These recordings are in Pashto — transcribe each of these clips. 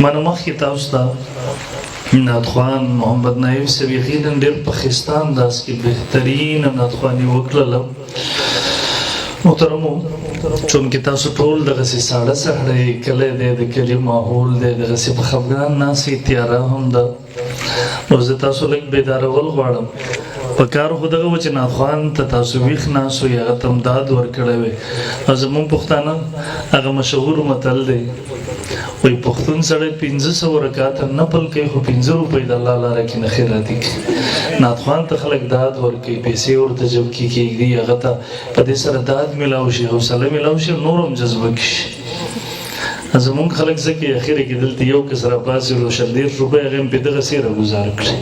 منه مخکې تاسو ته نعتخوان محمد نایب صاحب یقینا ډېر په ښایسته انداز کې بهترینه نعتخواني وکړله. محترمو، چونکې تاسو ټول دغسې ساړه ساړه یې، کلی دی، د کلي ماحول دی، دغسې په خفګان ناست یې، تیاره هم ده، نو زه تاسو لږ بیدارول غواړم. په کار خو دغه و چې ناخوان ته تاسو ویښ ناست وئ، هغه ته هم داد ورکړی وی. او زموږ پښتانه هغه مشهور متل دی، وایي پښتون سړی 500 رکعاته نفل کوي خو 5 روپۍ د الله لاره کې نه خیراتي کوي. ناخوان ته خلک داد ورکوي، پیسې ورته جب کې کېږدي، هغه ته په دې سره داد ملاو شي، حوصله ملاو شي، نور هم جذبه کړي. زمونږ خلک ځکه اخره کې دلته یو کس راپاڅېدو، 20 روپۍ هغه هم په دغسې راګوزار کړي.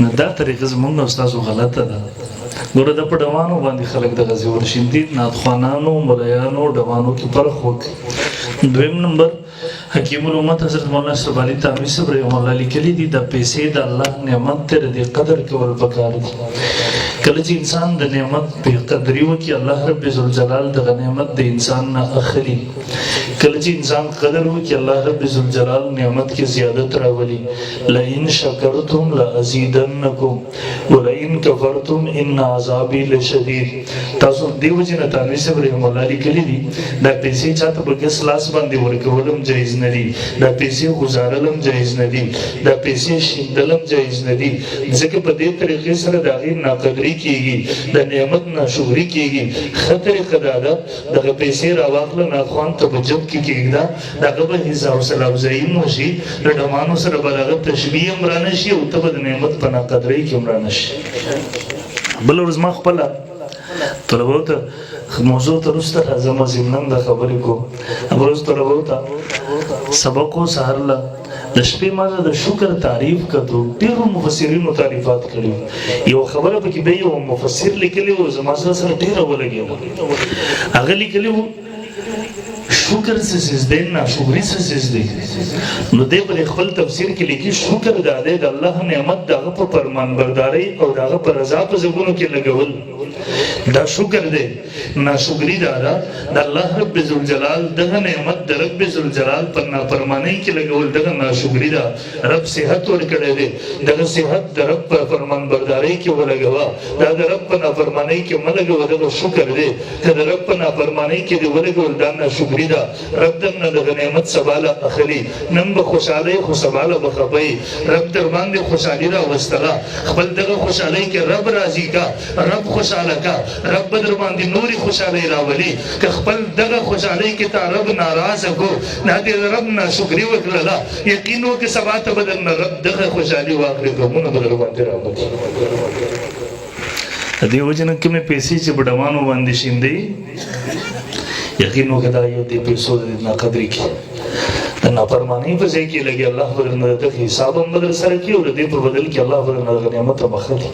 نو دا طریقه زمونږ او ستاسو غلطه ده. ګوره دا په ډوانو باندې خلک دغسې ورشیندي، نعتخوانانو، ملایانو، ډوانو کې فرق وکړي. دویم نمبر حکیم الامت حضرت مولانا اشرف علي تانوي صاحب رحمه الله لیکلي دي، دا پیسې د الله نعمت دی، د دې قدر کول پکار دي. کله چې انسان د نعمت بې قدري وکړي، الله رب ذوالجلال دغه نعمت د انسان نه اخلي. کله چې انسان قدر وکړي، الله رب ذوالجلال نعمت کې زیادت راولي. لئن شکرتم لازیدنکم ولئن کفرتم ان عذابی لشدید. تاسو دې وجې نه تانوي صاحب رحمه الله لیکلي دي، دا پیسې چاته په ګس لاس باندې ورکول هم جایز نه دي، دا پیسې ګزارل هم جایز نه دي، دا پیسې شیندل هم جایز نه دي، ځکه په دې طریقې سره د هغې ناقدري کیږي، د نعمت ناشکري کیږي. ښه طریقه دا ده، دغه پیسې راواخله، ناخوان ته په جب کې کېږده، د هغه به هېڅ حوصله افزایي هم وشي، له ډمانو سره به د هغه تشبیه هم رانه شي او ته به د نعمت په ناقدرۍ کې هم رانه شي. بله ورځ ما خپله طلبو ته موضوع ته وروسته راځم، ضمناً دا خبرې کوم. هغه ورځ طلبو ته سبق و، سهار له د شپې ما د شکر تعریف کتو، ډېرو مفسرینو تعریفات کړي. یو خبره پکې به یو مفسر لیکلی و، زما زړه سره ډېره ولګېده. هغه لیکلی و شکر څه څیز دی، ناشکري څه څیز دی. نو دی په خپل تفسیر کې لیکي، شکر دا دی د الله نعمت د هغه په فرمانبردارۍ او د هغه په رضا په زړونو کې لګول، دا شکر دی. ناشکري دا ده د الله رب ذوالجلال دغه نعمت د رب ذوالجلال په نافرمانۍ کې لګول، دغه ناشکري ده. رب صحت ورکړی دی، دغه صحت د رب په فرمانبردارۍ کې ولګوه، دا د رب په نافرمانۍ کې مه لګوه، دغه شکر دی. که د رب په نافرمانۍ کې دې ولګول، دا ناشکري ده. رب درنه دغه نعمت سبا له اخلي. نن به خوشحاله یې خو سبا له به خفه یې. رب در باندې خوشحالي راوستله، خپل دغه خوشحالۍ کې رب راضي کا، رب خوشحاله کا، رب به در باندې نورې خوشحالۍ راولي. که خپل دغه خوشحالۍ کې تا رب ناراضه کو، دا دې رب ناشکري وکړله، یقین وکړه سبا ته به درنه رب دغه خوشحالي واخلي، غمونه به در باندې راولي. د دې وجې نه کومې پیسې چې په ډمانو باندې شیندي، یقین وکړه دا یو دې پیسو د ناقدري کې د نافرمانۍ په ځای کې لګي. الله به درنه دغه حساب هم به در سره کوي او د دې په بدل کې الله به درنه دغه نعمت هم اخلي.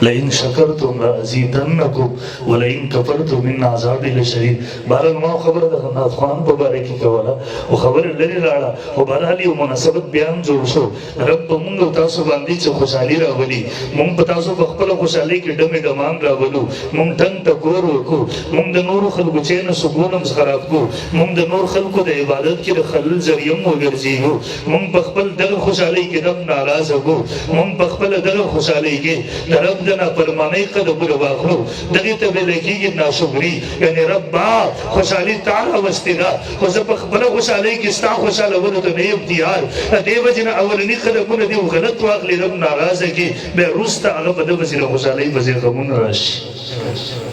لئن شکرتم لازیدنکم ولئن کفرتم ان عذابي لشدید. بهرحال ما خبره د نعتخوان په باره کې کوله او خبره لرې لاړه، خو بهرحال یو مناسبت بیا هم جوړ شو. رب په مونږ او تاسو باندې چې خوشحالي راولي، مونږ په تاسو په خپله خوشحالۍ کې ډمې ډمان راولو، مونږ ټنګ ټکور وکړو، مونږ د نورو خلکو چین او سکون هم خراب کړو، مونږ د نور خلکو د عبادت کې د خلل ذریعه هم وګرځېږو، مونږ په خپل دغه خوشحالۍ کې رب ناراضه کړو، مونږ په خپله دغه خوشحالۍ کې د رب د نافرمانۍ قدمونه واخلو، دغې ته ویل کېږي ناشکري. یعنې ربه خوشحالي تا راوستې ده، خو زه په خپله خوشحالۍ کې ستا خوشحالولو ته نه یم تیار. د دې وجې نه اولني قدمونه دې غلط واخلي، رب ناراضه کړي، بیا وروسته هغه په ده پسې د خوشحالۍ پسې غمونه راشي.